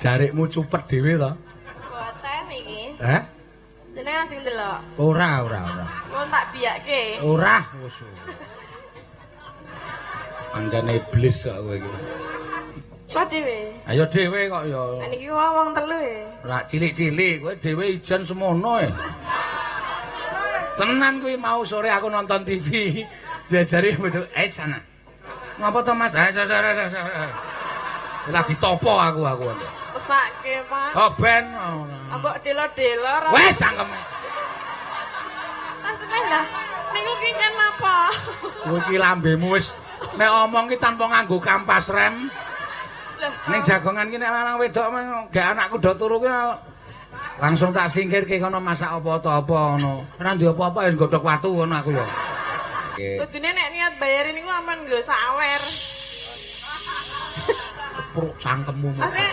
Jarikmu cupet dhewe to? Boten iki. Heh? Jenengan sing ndelok. Ora, ora, ora. Wong tak biyake. Ora, wis. Ancene iblis kok kowe iki. Kok dhewe? Ayo dhewe kok ya. Lah niki wong telu e. Lah cilik-cilik kowe dhewe ijen semono e. Tenan kuwi mau sore aku nonton TV, diajari bojo, "Eh sana." Ngapa to, Mas? Eh, lagi topo aku. Mesake, Pak. Oh ben. Mbok delo-delo ora. Wes cangkeme. Maksudnya lah niku ki kan apa? Kowe iki lambemu wis nek omong ki tanpa nganggo kampas rem. Loh, Ning jagongan ki nek lanang wedok gak anakku do turu ki langsung tak singkirke kono masak apa ta apa ngono. Ora ndek apa-apa wis godhog watu ngono aku ya. Kudune nek niat bayarin niku aman nggo sawer. Kepruk cangkemmu. Maksudnya